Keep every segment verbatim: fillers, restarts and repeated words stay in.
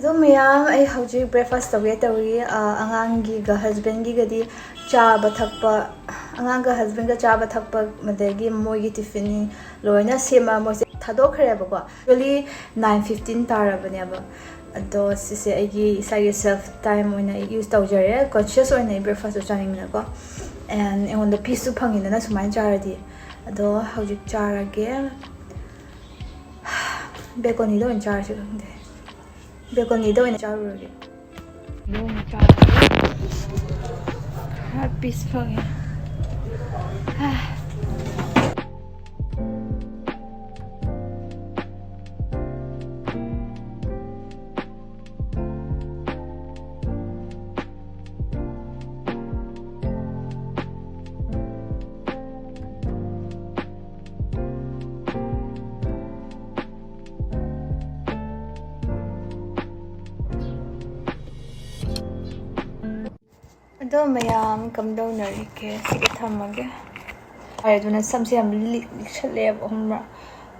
ꯑꯗꯨ ꯃꯌꯥꯝ, ꯑꯩ ꯍꯧꯖꯤꯛ breakfast ꯇꯧꯒꯦ ꯇꯧꯔꯤ꯫ ꯑ, ꯑꯉꯥꯡꯒꯤꯒ husbandꯒꯤꯒꯗꯤ ꯆꯥꯕ ꯊꯛꯄ, ꯑꯉꯥꯡꯒ husbandꯒ ꯆꯥꯕ ꯊꯛꯄ, ꯑꯗꯒꯤ ꯃꯣꯏꯒꯤ tiffin ꯂꯣꯏꯅ ꯁꯦꯝꯃ ꯃꯣꯏꯁꯦ ꯊꯥꯗꯣꯛꯈ꯭ꯔꯦꯕꯀꯣ꯫ Actually nine fifteen ꯇꯥꯔꯕꯅꯦꯕ꯫ ꯑꯗꯣ ꯁꯤꯁꯦ ꯑꯩꯒꯤ ꯏꯁꯥꯒꯤ self time ꯑꯣꯏꯅ ꯑꯩ use ꯇꯧꯖꯔꯦ, conscious ꯑꯣꯏꯅ ꯑꯩ breakfastꯇꯣ ꯆꯥꯅꯤꯡꯕꯅꯀꯣ꯫ And ꯑꯩꯉꯣꯟꯗ peaceꯁꯨ ꯐꯪꯉꯤꯗꯅ ꯁꯨꯃꯥꯏꯅ ꯆꯥꯔꯗꯤ꯫ ꯑꯗꯣ ꯍꯧꯖꯤꯛ ꯆꯥꯔꯒꯦ꯫ Balconyꯗ ꯑꯣꯏꯅ ꯆꯥꯔꯁꯤ ꯈꯪꯗꯦ꯫ Balconyꯗ ꯑꯣꯏꯅ ꯆꯥꯔꯨꯔꯒꯦ꯫ ꯈꯔ peace ꯐꯪꯉꯦ꯫ ꯑꯗꯣ ꯃꯌꯥꯝ ꯀꯝꯗꯧꯅꯔꯤꯒꯦ? ꯁꯤꯒ ꯊꯝꯃꯒꯦ꯫ ꯌꯥꯔꯦ, ꯑꯗꯨꯅ ꯁꯝꯁꯦ ꯌꯥꯝ ꯂꯤꯛ-, ꯂꯤꯛꯁꯜꯂꯛꯑꯦꯕ, ꯈꯪꯕ꯭ꯔꯥ?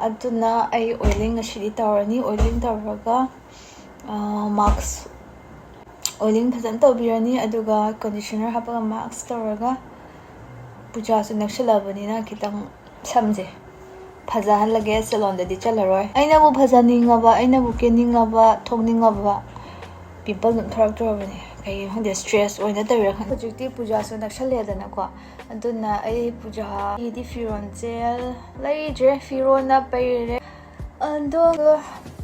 ꯑꯗꯨꯅ ꯑꯩ oiling ꯉꯁꯤꯗꯤ ꯇꯧꯔꯅꯤ꯫ Oiling ꯇꯧꯔꯒ, ꯑ, mask, oiling ꯐꯖꯅ ꯇꯧꯕꯤꯔꯅꯤ꯫ ꯑꯗꯨꯒ conditioner ꯍꯥꯞꯄꯒ mask ꯇꯧꯔꯒ, ꯄꯨꯖꯥꯁꯨ ꯅꯛꯁꯜꯂꯛꯑꯕꯅꯤꯅ ꯈꯤꯇꯪ ꯁꯝꯁꯦ ꯐꯖꯍꯜꯂꯒꯦ꯫ Salonꯗꯗꯤ ꯆꯠꯂꯔꯣꯏ꯫ ꯑꯩꯅꯕꯨ ꯐꯖꯅꯤꯡꯉꯕ, ꯑꯩꯅꯕꯨ ꯀꯦꯅꯤꯡꯉꯕ, ꯊꯣꯛꯅꯤꯡꯉꯕ, pimple ꯑꯗꯨꯝ ꯊꯣꯔꯛꯇꯣꯔꯕꯅꯦ꯫ ꯀꯩꯒꯤꯅꯣ ꯈꯪꯗꯦ, stress ꯑꯣꯏꯅ ꯇꯧꯔꯤꯔꯥ ꯈꯪꯗꯦ꯫ ꯍꯧꯖꯤꯛꯇꯤ ꯄꯨꯖꯥꯁꯨ ꯅꯛꯁꯜꯂꯛꯑꯦꯗꯅꯀꯣ, ꯑꯗꯨꯅ ꯑꯩ ꯄꯨꯖꯥꯒꯤꯗꯤ ꯐꯤꯔꯣꯟꯁꯦ ꯂꯩꯗ꯭ꯔꯦ, ꯐꯤꯔꯣꯟꯅ ꯄꯩꯔꯦ꯫ ꯑꯗꯣ,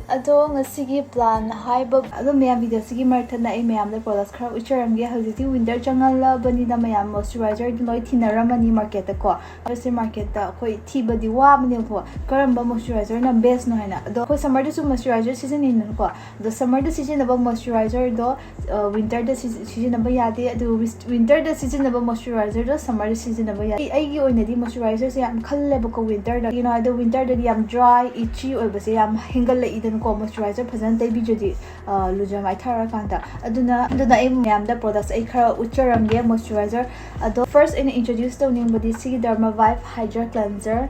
ꯑꯗꯣ ꯉꯁꯤꯒꯤ plan ꯍꯥꯏꯕ, ꯑꯗꯣ ꯃꯌꯥꯝ videoꯁꯤꯒꯤ ꯃꯔꯛꯇꯅ ꯑꯩ ꯃꯌꯥꯝꯗ products ꯈꯔ ꯎꯠꯆꯔꯝꯒꯦ꯫ ꯍꯧꯖꯤꯛꯇꯤ winter ꯆꯪꯍꯜꯂꯕꯅꯤꯅ ꯃꯌꯥꯝ moisturizer ꯂꯣꯏ ꯊꯤꯅꯔꯝꯃꯅꯤ marketꯇꯀꯣ꯫ ꯑꯩꯁꯦ marketꯇ ꯑꯩꯈꯣꯏ ꯊꯤꯕꯗꯤ ꯋꯥꯕꯅꯦꯕꯀꯣ, ꯀꯔꯝꯕ moisturizerꯅ bestꯅꯣ ꯍꯥꯏꯅ꯫ ꯑꯗꯣ ꯑꯩꯈꯣꯏ summerꯗꯁꯨ moisturizer ꯁꯤꯖꯤꯟꯅꯩꯗꯅꯀꯣ, ꯑꯗꯣ summerꯗ ꯁꯤꯖꯤꯟꯅꯕ moisturizerꯗꯣ, ꯑ, winterꯗ ꯁꯤꯖꯤ-, ꯁꯤꯖꯤꯟꯅꯕ ꯌꯥꯗꯦ꯫ ꯑꯗꯨꯒ wis-, winterꯗ ꯁꯤꯖꯤꯟꯅꯕ moisturizer ꯗꯣ summerꯗ ꯁꯤꯖꯤꯟꯅꯕ ꯌꯥꯏ꯫ ꯑꯩ, ꯑꯩꯒꯤ ꯑꯣꯏꯅꯗꯤ moisturizerꯁꯦ ꯌꯥꯝ ꯈꯜꯂꯦꯕꯀꯣ winterꯗ꯫ ꯀꯩꯒꯤꯅꯣ ꯍꯥꯏꯗꯤ winterꯗꯗꯤ ꯌꯥꯝ dry, itchy ꯑꯣꯏꯕꯁꯦ ꯌꯥꯝ ꯍꯦꯟꯒꯠꯂꯛꯏꯗꯅꯀꯣ, moisturizer ꯐꯖꯅ ꯇꯩꯕꯤꯗ꯭ꯔꯗꯤ, ꯑ, ꯂꯨꯖ ꯃꯥꯏꯊꯔꯀꯥꯟꯗ꯫ ꯑꯗꯨꯅ, ꯑꯗꯨꯅ ꯑꯩ ꯃꯌꯥꯝꯗ products ꯑꯩ ꯈꯔ ꯎꯠꯆꯔꯝꯒꯦ moisturizer꯫ ꯑꯗꯣ first ꯑꯩꯅ introduce ꯇꯧꯅꯤꯡꯕꯗꯤ ꯁꯤꯒꯤ Dermavive Hydra Cleanser꯫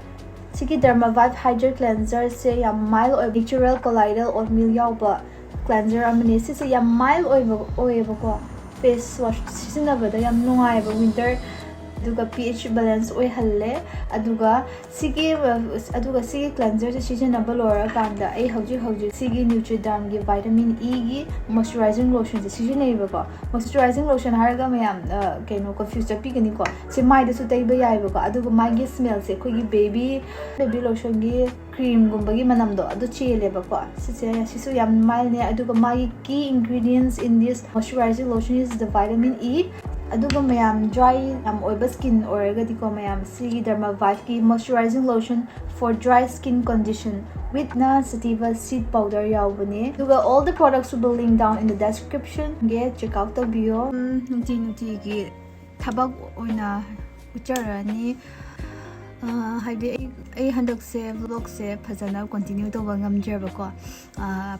ꯁꯤꯒꯤ Dermavive Hydra Cleanserꯁꯦ ꯌꯥꯝ mild ꯑꯣꯏꯕ natural colloidal oatmeal ꯌꯥꯎꯕ ꯀ꯭ꯂꯦꯟꯖꯔ ꯑꯃꯅꯤ꯫ ꯁꯤꯁꯦ ꯌꯥꯝ ꯃꯥꯏꯜ ꯑꯣꯏꯕ ꯑꯣꯏꯌꯦꯕꯀꯣ, ꯐꯦꯁ ꯋꯥꯁ ꯁꯤꯖꯤꯟꯅꯕꯗ ꯌꯥꯝ ꯅꯨꯡꯉꯥꯏꯕ, ꯋꯤꯟꯇꯔ, ꯑꯗꯨꯒ ꯄꯤ ꯑꯩꯆ ꯕꯦꯂꯦꯟꯁ ꯑꯣꯏꯍꯜꯂꯦ꯫ ꯑꯗꯨꯒ ꯁꯤꯒꯤ ꯑꯗꯨꯒ ꯁꯤꯒꯤ ꯀ꯭ꯂꯦꯟꯖꯔꯁꯦ ꯁꯤꯖꯤꯟꯅꯕ ꯂꯣꯏꯔꯀꯥꯟꯗ ꯑꯩ ꯍꯧꯖꯤꯛ ꯍꯧꯖꯤꯛ ꯁꯤꯒꯤ ꯅ꯭ꯌꯨꯇ꯭ꯔꯤꯗꯥꯝꯒꯤ ꯚꯥꯏꯇꯥꯃꯤꯟ ꯏꯒꯤ ꯃꯣꯏꯆꯔꯥꯏꯖꯤꯡ ꯂꯣꯁꯟꯁꯦ ꯁꯤꯖꯤꯟꯅꯩꯕꯀꯣ꯫ ꯃꯣꯏꯆꯔꯥꯏꯖꯤꯡ ꯂꯣꯁꯟ ꯍꯥꯏꯔꯒ ꯃꯌꯥꯝ ꯑ, ꯀꯩꯅꯣ ꯀꯟꯐ꯭ꯌꯨꯁ ꯆꯠꯄꯤꯒꯅꯤꯀꯣ꯫ ꯁꯤ ꯃꯥꯏꯗꯁꯨ ꯇꯩꯕ ꯌꯥꯏꯕꯀꯣ꯫ ꯑꯗꯨꯒ ꯃꯥꯒꯤ ꯁ꯭ꯃꯦꯜꯁꯦ ꯑꯩꯈꯣꯏꯒꯤ ꯕꯦꯕꯤ ꯕꯦꯕꯤ ꯂꯣꯁꯟꯒꯤ ꯀ꯭ꯔꯤꯝꯒꯨꯝꯕꯒꯤ ꯃꯅꯝꯗꯣ ꯑꯗꯨ ꯆꯦꯜꯂꯦꯕꯀꯣ꯫ ꯁꯤꯁꯦ ꯁꯤꯁꯨ ꯌꯥꯝ ꯃꯥꯏꯜꯅꯦ꯫ ꯑꯗꯨꯒ ꯃꯥꯒꯤ key ingredients in this moisturizing lotion is the vitamin E꯫ ꯑꯗꯨꯒ ꯃꯌꯥꯝ ꯗ꯭ꯔꯥꯏ ꯌꯥꯝ ꯑꯣꯏꯕ ꯁ꯭ꯀꯤꯟ ꯑꯣꯏꯔꯒꯗꯤꯀꯣ, ꯃꯌꯥꯝ ꯁꯤꯒꯤ ꯗꯔꯃꯥꯚꯥꯏꯠꯀꯤ moisturizing lotion for dry skin condition with na sativa seed powder ꯌꯥꯎꯕꯅꯦ꯫ ꯑꯗꯨꯒ all the products will be linked down in the description ꯒꯤ check out ꯇꯧꯕꯤꯌꯣ꯫ ꯎꯝ, ꯅꯨꯡꯇꯤ ꯅꯨꯡꯇꯤꯒꯤ ꯊꯕꯛ ꯑꯣꯏꯅ ꯎꯠꯆꯔꯅꯤ꯫ ꯑ, ꯍꯥꯏꯗꯤ ꯑꯩ ꯑꯩ ꯍꯟꯗꯛꯁꯦ ꯕ꯭ꯂꯣꯒꯁꯦ ꯐꯖꯅ ꯀꯟꯇꯤꯅ꯭ꯌꯨ ꯇꯧꯕ ꯉꯝꯗ꯭ꯔꯦꯕꯀꯣ꯫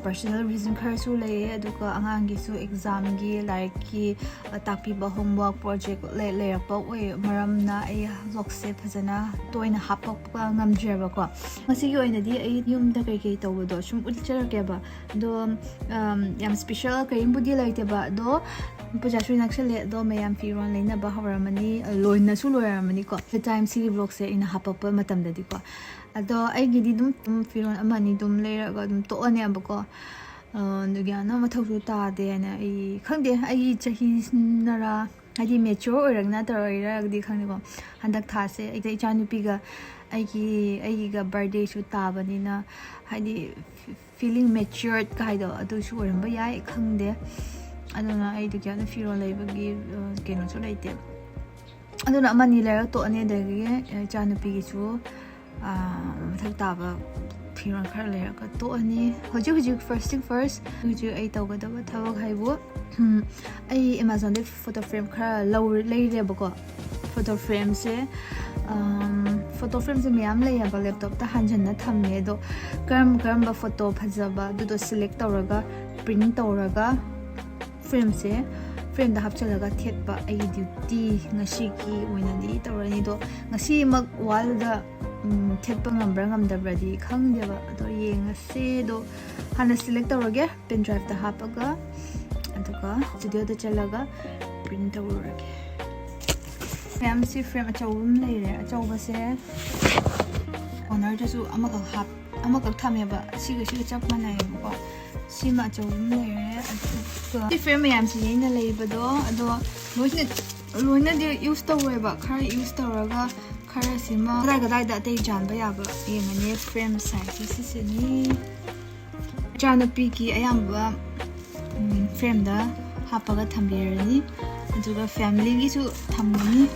ꯄꯔꯁꯅꯦꯜ ꯔꯤꯖꯟ ꯈꯔꯁꯨ ꯂꯩꯌꯦ, ꯑꯗꯨꯒ ꯑꯉꯥꯡꯒꯤꯁꯨ ꯑꯦꯛꯖꯥꯝꯒꯤ ꯂꯥꯏꯔꯤꯛꯀꯤ, ꯑ, ꯇꯥꯛꯄꯤꯕ ꯍꯣꯝꯋꯥꯔꯛ ꯄ꯭ꯔꯣꯖꯦꯛ ꯂꯩꯔꯛꯄ ꯑꯣꯏ ꯃꯔꯝꯅ ꯑꯩ ꯕ꯭ꯂꯣꯒꯁꯦ ꯐꯖꯅ ꯇꯣꯏꯅ ꯍꯥꯞꯄꯛꯄ ꯉꯝꯗ꯭ꯔꯦꯕꯀꯣ꯫ ꯉꯁꯤꯒꯤ ꯑꯣꯏꯅꯗꯤ ꯑꯩ ꯌꯨꯝꯗ ꯀꯩꯀꯩ ꯇꯧꯕꯗꯣ ꯁꯨꯝ ꯎꯠꯆꯔꯛꯀꯦꯕ꯫ ꯑꯗꯣ, ꯑꯝ, ꯌꯥꯝ ꯁ꯭ꯄꯦꯁꯦꯜ ꯀꯔꯤꯝꯕꯨꯗꯤ ꯂꯩꯇꯦꯕ, ꯑꯗꯣ ꯄꯨꯖꯥꯁꯨ ꯅꯛꯁꯜꯂꯦ꯫ ꯑꯗꯣ ꯃꯌꯥꯝ ꯐꯤꯔꯣꯜ ꯂꯩꯅꯕ ꯍꯧꯔꯝꯃꯅꯤ, ꯑ, ꯂꯣꯏꯅꯁꯨ ꯂꯣꯏꯔꯝꯃꯅꯤ ꯀꯣ꯫ The time ꯁꯤꯒꯤ ꯕ꯭ꯂꯣꯒꯁꯦ ꯑꯩꯅ ꯍꯥꯞꯄꯛꯄ ꯃꯇꯝꯗꯗꯤꯀꯣ꯫ ꯑꯗꯣ ꯑꯩꯒꯤꯗꯤ ꯑꯗꯨꯝ, ꯑꯗꯨꯝ ꯐꯤꯔꯣꯜ ꯑꯃ ꯑꯅꯤ ꯑꯗꯨꯝ ꯂꯩꯔꯒ ꯑꯗꯨꯝ ꯇꯣꯛꯑꯅꯦꯕꯀꯣ꯫ ꯑ, ꯑꯗꯨꯒꯤ ꯌꯥꯝꯅ ꯃꯊꯧꯁꯨ ꯇꯥꯗꯦ ꯍꯥꯏꯅ ꯑꯩ ꯈꯪꯗꯦ, ꯑꯩꯒꯤ ꯆꯍꯤꯁꯤꯅꯔꯥ, ꯍꯥꯏꯗꯤ ꯃꯦꯆ꯭ꯌꯣꯔ ꯑꯣꯏꯔꯛꯅ ꯇꯧꯔꯛꯏꯔꯒꯗꯤ ꯈꯪꯗꯦꯀꯣ꯫ ꯍꯟꯗꯛ ꯊꯥꯁꯦ ꯑꯩꯗ ꯏꯆꯥꯅꯨꯄꯤꯒ ꯑꯩꯒꯤ, ꯑꯩꯒꯤꯒ ꯕꯥꯔꯗꯦꯁꯨ ꯇꯥꯕꯅꯤꯅ, ꯍꯥꯏꯗꯤ ꯐꯤꯂꯤꯡ ꯃꯦꯆ꯭ꯌꯣꯔꯠ ꯀꯥꯏꯗꯣ ꯑꯗꯨꯁꯨ ꯑꯣꯏꯔꯝꯕ ꯌꯥꯏ, ꯈꯪꯗꯦ꯫ ꯑꯗꯨꯅ ꯑꯩꯗꯣ ꯀꯌꯥꯝꯅ ꯐꯤꯔꯣꯜ ꯂꯩꯕꯒꯤ, ꯑ, ꯀꯩꯅꯣꯁꯨ ꯂꯩꯇꯦ꯫ ꯑꯗꯨꯅ ꯑꯃꯅꯤ ꯂꯩꯔꯒ ꯇꯣꯛꯑꯅꯤ꯫ ꯑꯗꯒꯤ, ꯑ, ꯏꯆꯥꯅꯨꯄꯤꯒꯤꯁꯨ, ꯑ, ꯃꯊꯧ ꯇꯥꯕ ꯐꯤꯔꯣꯜ ꯈꯔ ꯂꯩꯔꯒ ꯇꯣꯛꯑꯅꯤ꯫ ꯍꯧꯖꯤꯛ ꯍꯧꯖꯤꯛ first thing first ꯍꯧꯖꯤꯛ ꯑꯩ ꯇꯧꯒꯗꯕ ꯊꯕꯛ ꯍꯥꯏꯕꯨ, ꯎꯝ, ꯑꯩ ꯑꯦꯃꯥꯖꯣꯟꯗꯒꯤ ꯐꯣꯇꯣ ꯐ꯭ꯔꯦꯝ ꯈꯔ ꯂꯧꯔ-, ꯂꯩꯔꯦꯕꯀꯣ꯫ ꯐꯣꯇꯣ ꯐ꯭ꯔꯦꯝꯁꯦ, ꯑꯝ, ꯐꯣꯇꯣ ꯐ꯭ꯔꯦꯝꯁꯦ ꯃꯌꯥꯝ ꯂꯩꯌꯦꯕ, ꯂꯦꯞꯇꯣꯞꯇ ꯍꯥꯟꯖꯟꯅ ꯊꯝꯃꯦ꯫ ꯑꯗꯣ ꯀꯔꯝ ꯀꯔꯝꯕ ꯐꯣꯇꯣ ꯐꯖꯕ ꯑꯗꯨꯗꯣ ꯁꯦꯂꯦꯛ ꯇꯧꯔꯒ, ꯄ꯭ꯔꯤꯟ ꯇꯧꯔꯒ, ꯐ꯭ꯔꯦꯝꯁꯦ ꯐ꯭ꯔꯦꯝꯗ ꯍꯥꯞꯆꯤꯜꯂꯒ ꯊꯦꯠꯄ ꯑꯩꯒꯤ ꯗ꯭ꯌꯨꯇꯤ ꯉꯁꯤꯒꯤ ꯑꯣꯏꯅꯗꯤ ꯇꯧꯔꯅꯤ꯫ ꯑꯗꯣ ꯉꯁꯤꯃꯛ ꯋꯥꯜꯗ ꯎꯝ, ꯊꯦꯠꯄ ꯉꯝꯕ꯭ꯔꯥ ꯉꯝꯗꯕ꯭ꯔꯥꯗꯤ ꯈꯪꯗꯦꯕ, ꯑꯗꯣ ꯌꯦꯡꯉꯁꯦ꯫ ꯑꯗꯣ ꯍꯥꯟꯅ ꯁꯦꯂꯦꯛ ꯇꯧꯔꯒꯦ, ꯄꯦꯟ ꯗ꯭ꯔꯥꯏꯚꯇ ꯍꯥꯞꯄꯒ, ꯑꯗꯨꯒ ꯁ꯭ꯇꯨꯗꯤꯑꯣꯗ ꯆꯠꯂꯒ ꯄ꯭ꯔꯤꯟ ꯇꯧꯔꯨꯔꯒꯦ꯫ ꯃꯌꯥꯝꯁꯤ ꯐ꯭ꯔꯦꯝ ꯑꯆꯧꯕ ꯑꯃ ꯂꯩꯔꯦ꯫ ꯑꯆꯧꯕꯁꯦ ꯀꯣꯔꯅꯔꯗꯁꯨ ꯑꯃꯈꯛ ꯍꯥꯞ ꯑꯃꯈꯛ ꯊꯝꯃꯦꯕ, ꯁꯤꯒ ꯁꯤꯒ ꯆꯞ ꯃꯥꯟꯅꯩꯌꯦꯕꯀꯣ꯫ ꯁꯤꯃ ꯑꯆꯧꯕ ꯑꯃ ꯂꯩꯔꯦ꯫ ꯑꯗꯨꯒ ꯁꯤ ꯐ꯭ꯔꯦꯝ ꯃꯌꯥꯝꯁꯤꯅꯦ ꯑꯩꯅ ꯂꯩꯕꯗꯣ, ꯑꯗꯣ ꯂꯣꯏꯅ, ꯂꯣꯏꯅꯗꯤ ꯌꯨꯁ ꯇꯧꯔꯣꯏꯕ, ꯈꯔ ꯌꯨꯁ ꯇꯧꯔꯒ ꯈꯔꯁꯤꯃ ꯀꯗꯥꯏ ꯀꯗꯥꯏꯗ ꯑꯇꯩ ꯆꯥꯟꯕ ꯌꯥꯕ ꯌꯦꯡꯉꯅꯤ꯫ ꯐ꯭ꯔꯦꯝ ꯁꯥꯏꯖꯁꯦ ꯁꯤꯁꯤꯅꯤ꯫ ꯏꯆꯥꯅꯨꯄꯤꯒꯤ ꯑꯌꯥꯝꯕ, ꯎꯝ, ꯐ꯭ꯔꯦꯝꯗ ꯍꯥꯞꯄꯒ ꯊꯝꯕꯤꯔꯅꯤ꯫ ꯑꯗꯨꯒ ꯐꯦꯃꯤꯂꯤꯒꯤꯁꯨ ꯊꯝꯒꯅꯤ꯫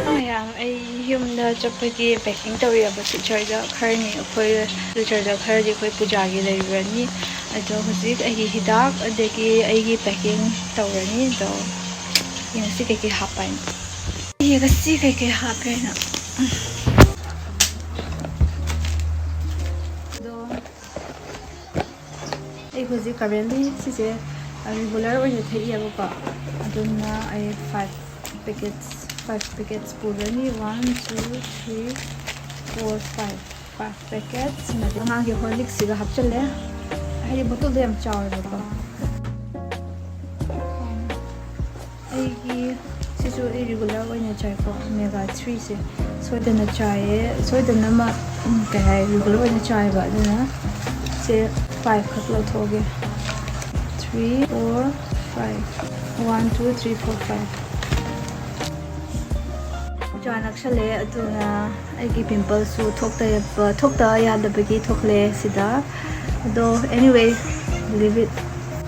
ꯃꯌꯥꯝ, ꯑꯩ ꯌꯨꯝꯗ ꯆꯠꯄꯒꯤ ꯄꯦꯀꯤꯡ ꯇꯧꯔꯤꯕ ꯁꯤꯜꯆꯔꯗ ꯈꯔꯅꯤ ꯑꯩꯈꯣꯏ, ꯁꯤꯜꯆꯔꯗ ꯈꯔꯗꯤ ꯑꯩꯈꯣꯏ ꯄꯨꯖꯥꯒꯤ ꯂꯩꯔꯨꯔꯅꯤ꯫ ꯑꯗꯣ ꯍꯧꯖꯤꯛ ꯑꯩꯒꯤ ꯍꯤꯗꯥꯛ, ꯑꯗꯒꯤ ꯑꯩꯒꯤ ꯄꯦꯀꯤꯡ ꯇꯧꯔꯅꯤ꯫ ꯑꯗꯣ ꯉꯁꯤ ꯀꯩꯀꯩ ꯍꯥꯞꯄ ꯍꯥꯏꯅꯣ? ꯑꯩ ꯉꯁꯤ ꯀꯩꯀꯩ ꯍꯥꯞꯀꯦ ꯍꯥꯏꯅ? ꯑꯗꯣ ꯑꯩ ꯍꯧꯖꯤꯛ currently ꯁꯤꯁꯦ regular ꯑꯣꯏꯅ ꯊꯛꯏꯌꯦꯕꯀꯣ, ꯑꯗꯨꯅ ꯑꯩ five packets, five packets ꯄꯨꯔꯅꯤ꯫ One, two, three, four, five, five packets꯫ ꯑꯗꯒꯤ ꯑꯉꯥꯡꯒꯤ Horlicksꯁꯤꯒ ꯍꯥꯞꯆꯤꯜꯂꯦ, ꯍꯥꯏꯗꯤ ꯕꯣꯇꯜꯗꯣ ꯌꯥꯝ ꯆꯥꯎꯋꯦꯕꯀꯣ꯫ ꯑꯩꯒꯤ ꯁꯤꯁꯨ ꯑꯩ regular ꯑꯣꯏꯅ ꯆꯥꯏꯀꯣ, Omega threeꯁꯦ ꯁꯣꯏꯗꯅ ꯆꯥꯏꯌꯦ, ꯁꯣꯏꯗꯅꯃꯛ, ꯎꯝ, ꯀꯩ ꯍꯥꯏ, regular ꯑꯣꯏꯅ ꯆꯥꯏꯕ, ꯑꯗꯨꯅ ꯁꯦ five ꯈꯛ ꯂꯧꯊꯣꯛꯑꯒꯦ꯫ Three, four, five, one, two, three, four, five꯫ ꯆꯥ ꯅꯛꯁꯜꯂꯛꯑꯦ, ꯑꯗꯨꯅ ꯑꯩꯒꯤ pimpleꯁꯨ ꯊꯣꯛꯇ, ꯊꯣꯛꯇ ꯌꯥꯗꯕꯒꯤ ꯊꯣꯛꯂꯛꯑꯦ ꯁꯤꯗ꯫ ꯑꯗꯣ anyway, leave it꯫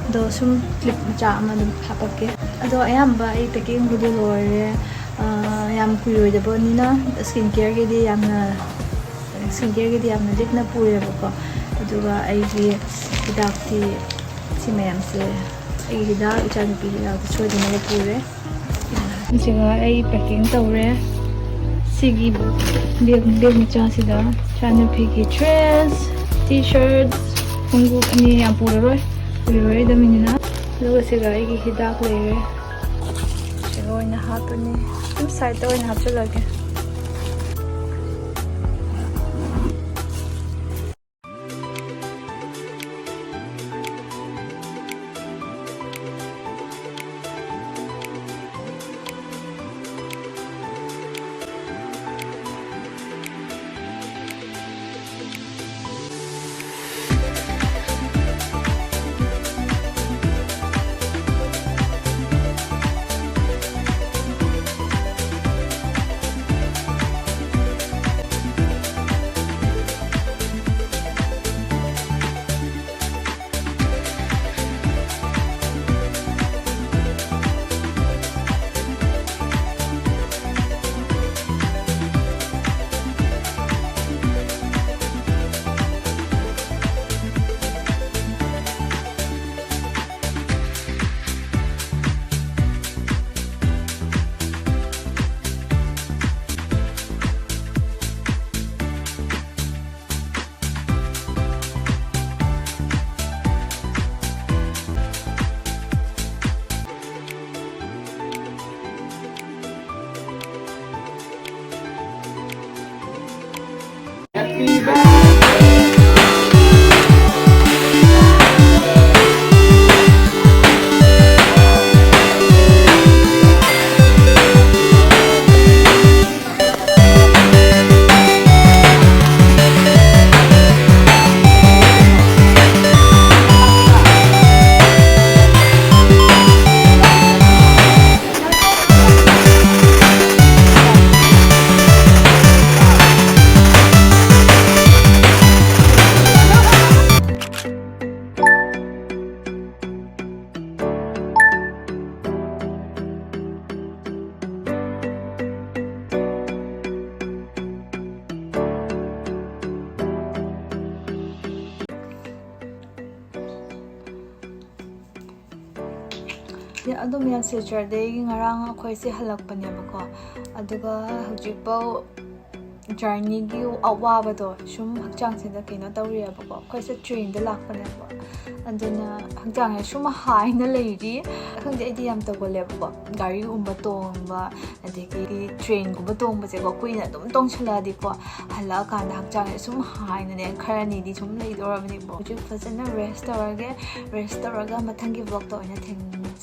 ꯑꯗꯣ ꯁꯨꯝ clip ꯃꯆꯥ ꯑꯃ ꯑꯗꯨꯝ ꯍꯥꯄꯛꯀꯦ꯫ ꯑꯗꯣ ꯑꯌꯥꯝꯕ ꯑꯩ packingꯕꯨꯗꯤ ꯂꯣꯏꯔꯦ꯫ ꯑꯥ, ꯌꯥꯝ ꯀꯨꯏꯔꯣꯏꯗꯕꯅꯤꯅ skin careꯒꯤꯗꯤ ꯌꯥꯝꯅ, skin careꯒꯤꯗꯤ ꯌꯥꯝꯅ ꯂꯤꯛꯅ ꯄꯨꯔꯦꯕꯀꯣ꯫ ꯑꯗꯨꯒ ꯑꯩꯒꯤ ꯍꯤꯗꯥꯛꯇꯤ ꯁꯤ ꯃꯌꯥꯝꯁꯦ, ꯑꯩꯒꯤ ꯍꯤꯗꯥꯛ, ꯏꯆꯥꯅꯨꯄꯤꯒꯤ ꯍꯤꯗꯥꯛꯇꯤ ꯁꯣꯏꯗꯅꯕ ꯄꯨꯔꯦ꯫ ꯁꯤꯒ ꯑꯩ packing ꯇꯧꯔꯦ꯫ ꯁꯤꯒꯤ bag, bag ꯃꯆꯥꯁꯤꯗ ꯏꯆꯥꯅꯨꯄꯤꯒꯤ dress, T-shirt, ꯈꯣꯡꯎꯞ ꯑꯅꯤ ꯌꯥꯝ ꯄꯨꯔꯔꯣꯏ, ꯀꯨꯏꯔꯔꯣꯏꯗꯕꯅꯤꯅ꯫ ꯑꯗꯨꯒ ꯁꯤꯒ ꯑꯩꯒꯤ ꯍꯤꯗꯥꯛ ꯂꯩꯔꯦ꯫ ꯁꯤꯒ ꯑꯩꯅ ꯍꯥꯞꯄꯅꯤ꯫ ꯑꯗꯨꯝ ꯁꯥꯏꯗꯇ ꯑꯣꯏꯅ ꯍꯥꯞꯆꯤꯜꯂꯒꯦ꯫ ꯑꯗꯨꯝ ꯌꯥꯝ ꯁꯤꯜꯆꯔꯗꯒꯤ ꯉꯔꯥꯡ ꯑꯩꯈꯣꯏꯁꯦ ꯍꯜꯂꯛꯄꯅꯦꯕꯀꯣ, ꯑꯗꯨꯒ ꯍꯧꯖꯤꯛꯐꯥꯎ ꯖꯔꯅꯤꯒꯤ ꯑꯋꯥꯕꯗꯣ ꯁꯨꯝ ꯍꯛꯆꯥꯡꯁꯤꯗ ꯀꯩꯅꯣ ꯇꯧꯔꯤꯑꯕꯀꯣ꯫ ꯑꯩꯈꯣꯏꯁꯦ ꯇ꯭ꯔꯦꯟꯗ ꯂꯥꯛꯄꯅꯦꯕ, ꯑꯗꯨꯅ ꯍꯛꯆꯥꯡꯁꯦ ꯁꯨꯝ ꯍꯥꯏꯅ ꯂꯩꯔꯤ꯫ ꯈꯪꯗꯦ, ꯑꯩꯗꯤ ꯌꯥꯝ ꯇꯧꯒꯜꯂꯦꯕꯀꯣ, ꯒꯥꯔꯤꯒꯨꯝꯕ ꯇꯣꯡꯕ ꯑꯗꯒꯤ ꯇ꯭ꯔꯦꯟꯒꯨꯝꯕ ꯇꯣꯡꯕꯁꯦꯀꯣ, ꯀꯨꯏꯅ ꯑꯗꯨꯝ ꯇꯣꯡꯁꯜꯂꯛꯑꯗꯤꯀꯣ, ꯍꯜꯂꯛꯑꯀꯥꯟꯗ ꯍꯛꯆꯥꯡꯁꯦ ꯁꯨꯝ ꯍꯥꯏꯅꯅꯦ ꯈꯔꯅꯤꯗꯤ ꯁꯨꯝ ꯂꯩꯗꯧꯔꯕꯅꯦꯕ꯫ ꯍꯧꯖꯤꯛ ꯐꯖꯅ ꯔꯦꯁ ꯇꯧꯔꯒꯦ꯫ ꯔꯦꯁ ꯇꯧꯔꯒ ꯃꯊꯪꯒꯤ ꯕ꯭ꯂꯣꯛꯇ ꯑꯣꯏꯅ ꯊꯦꯡꯅ